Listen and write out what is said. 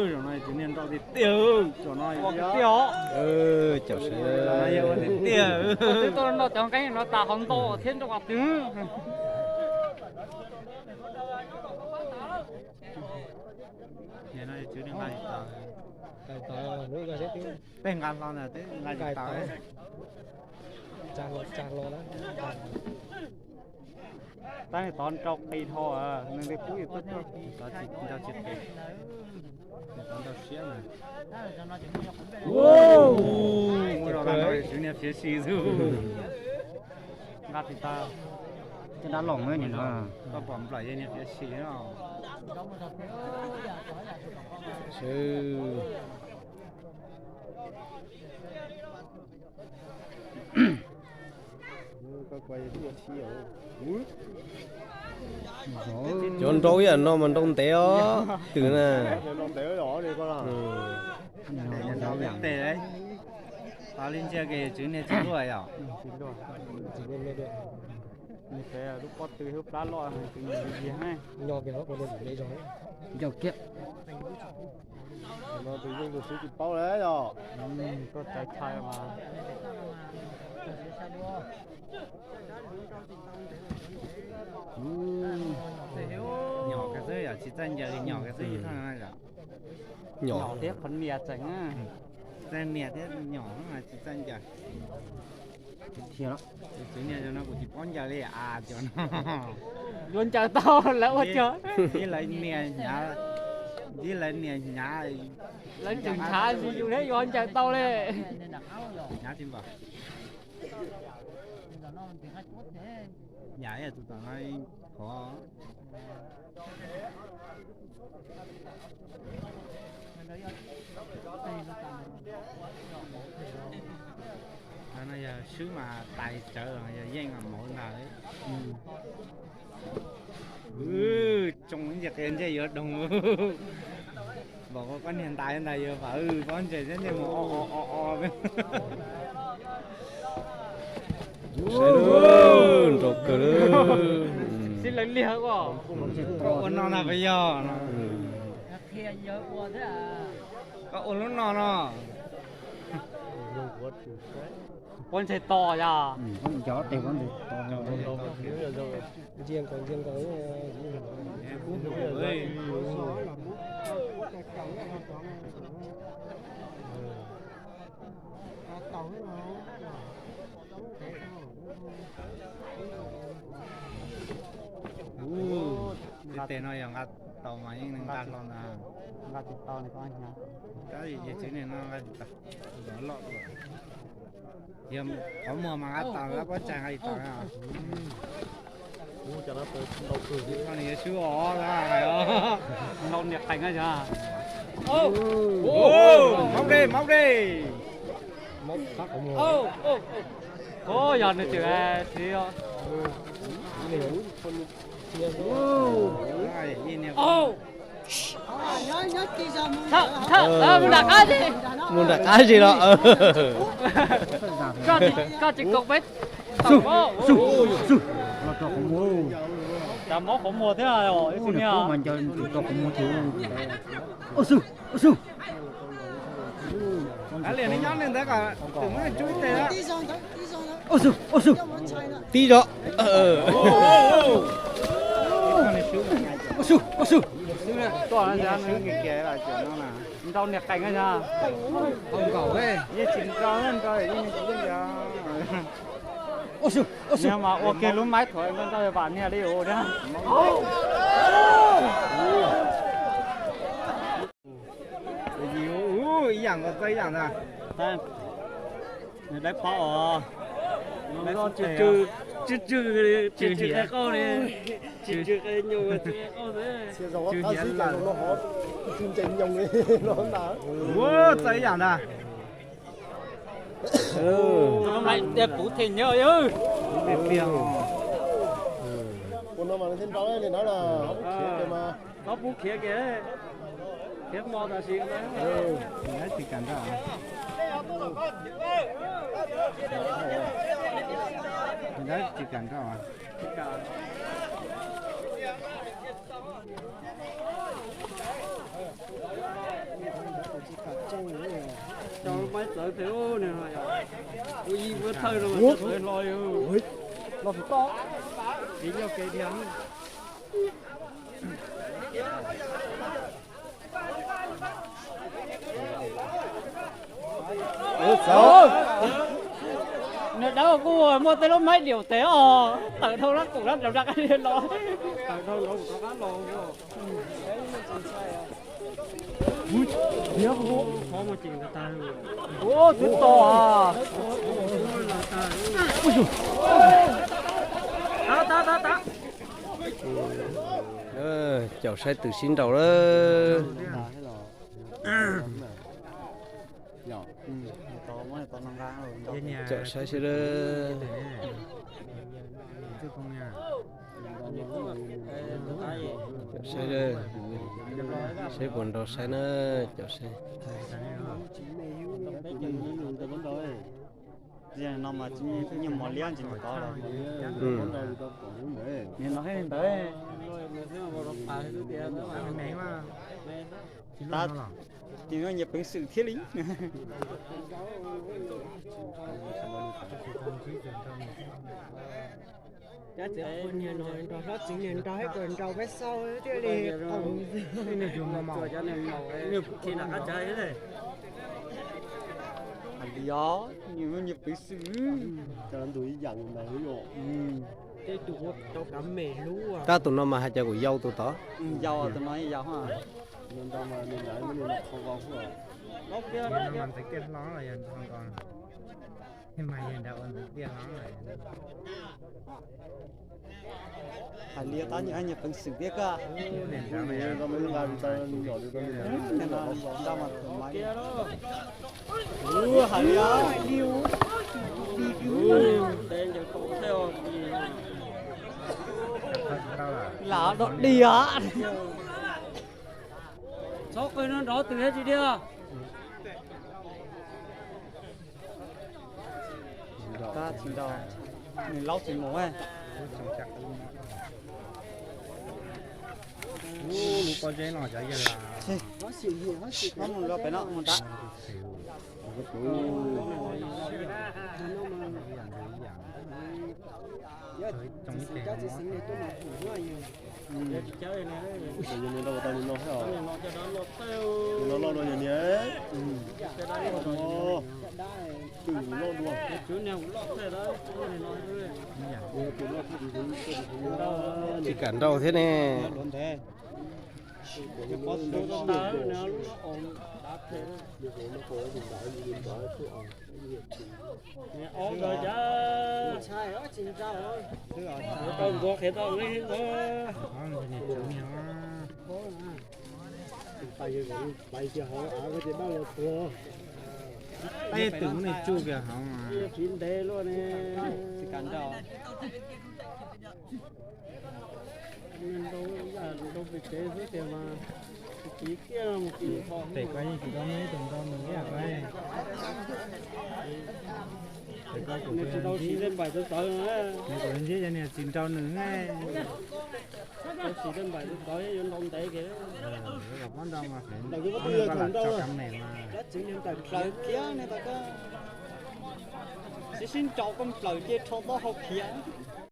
Zaum no ces niag nrau tiag tiag, zaum no tiag os. Cov sawv tiag. Twb tuaj nrau cov nqeeb no tas hov ntau thiab nrau qas twg. Tej nqa hlo ntawd twb nqa tsis tau. Tab tod nrau qis dhau, nws li pub yus tuaj coj tsis nrau tsis qis. Tod nrau siab na. Muaj zog no tswv niag phiav si xwb. Nqa tsis tau. Tej dab los nim no. Koj pom nplaim yog niag phiav si no. Cov nrau ib yam no mas nrau ntev os twm na. Tes, tas li ntsia ke tswv niag tsis luaj yom. Lub pob tw lub plab loj, nco kiag. Tus xwb tsis paub lawm yom. Tuaj txais txhais mas. Nyom kiag xwb yom, tsis txawj ncaws li, nyom kiag xwb yom. Nyom thiab qhov nias tseem, txawj nias thiab nyom mas tsis txawj ncaws. Tus nias no kuv tsis paub ncaws li a, cov no. Yuav ncaws tau lawv ua cov. Ib lawv nias hnyav, ib lawv nias hnyav. Lawv tseem ntshav ntsis yus thiab yuav ncaws tau li. Hnyav tsis npaum. Yam tus tom no khov. No yog swb mas tais tsawv, yog yeej mas mauv ntag. Tsoo ib ntsis qia ntsej yuav doog. Npaum koj niag ntais ntag yog vam pob ntseg thiab ntsej muag o o o o. Saib lub nrau kawg lawm. Sib law liag. Koj ua no na puas yog? Koj ua lub no no. Pob ntseg to yog. Ntsia nkaus, ntsia nkaus. Tes no yog nqa tau mas yeej nqa hlo ntag. Nqa tsis tau, tab sis yog tsev neeg no nqa tsis tau, loj dua. Yog qhov muag mas nqa tau, lab pob tsaig nqa tsis tau. Nws yuav swb os, hais os. Ntaus niam qees na yog. Maub dej, maub dej. Ov, yog nws tseem siv. Mus nram qab zis los. Koj tsis kaum peb. Xub, xub, xub. Los rau qhov muag. Cas mob qhov muag thiab os, ib tug niag. Mas ncaws tsis rau qhov muag thiab. Xub, xub. Kav liam li nyob li ntawd kom tus muab tsub ib teg. Xub, xub. Tib zog. Xub, xub. Nrau niag qees yog. Yeej tsis nrau, nrau yeej tsis nrau. Niag mas ua kiag lub maib thuav nrau nrau vam niag li ua thiab. Ib yam nkaus txawj ib yam ntag. Nws dawb paub os. Tsw tsw, tsw tsw, tsw tsw qe qauj li, tsw tsw qe nyoos, tsw qe qauj xwb. Tsw hiav lawm. Ua txawj ib yam ntag. Kuv them nyob. Ua no mas nws thiaj nrau li ntawd na. Ob pub khiav kiag, khiav mo tam sim. Tsis kam nrau. Tsis kam nrau. Cov maiv txawv tes ub nws ua ib vuab thawj rau los tsis tau. Kev yog kev dhia. Nws dawb kuj muaj tej lub maib diaum tes os, tawm dhau lab kaum lab nraud rov qab los, tawm dhau nraud rov qab los. Ua twb to. Caum saib twm sib nraus lawm. Caum saib seb lawm. Caum saib lawm. Saib puas nraus saib na, caum saib. No mas nyias mos liab ntsis ntawd los. Nws no hais ntawd. Ces no nyias peev xwm thiab li. Cov txiv qhua niag no nrog hlob txiv niag nrog ib kom nraus peb xauj thiaj li qau. Hais li os, nyias nyias peev xwm. Cov ntug ib yam ntawd. Tej tus ua tau kav mem lub. Tab tus no mas hais cas kuv yau tus tod. Yau tus no yau. Hais li tab nyias nyias peev xwm thiab koj. Hais li. Lam dog dig os. Txhob qw no nrov twm thiab tsis diag. Tab tsis nrau, nws laub tsis mus. Lub pob zeb no cov yawg las. Mus rau pem no mus ntag. Nws loj loj no yog niag. Twm loj dua. Tsis kam nrau thiab ne. Tej twm nws tsuj kiag hauv mas. Tsis kam nrau. Nrau pem tsev xwb tiag mas. Tes koj yeej tsis tau muaj ib tug nrau nws ib yam koj. Tes koj kuv tsis tau siv tej npaim txawv txawv. Nws kuv ntsib cov niag tsis nrau nws ne. Tau siv tej npaim txawv txawv yuav nrau ntev kiag. Lawv kuj tau yog thaum nrau, cov txiv niag nplaws khiav ne, tau koj sib sib nrau koj nplaws cia rho ntaub hau khiav.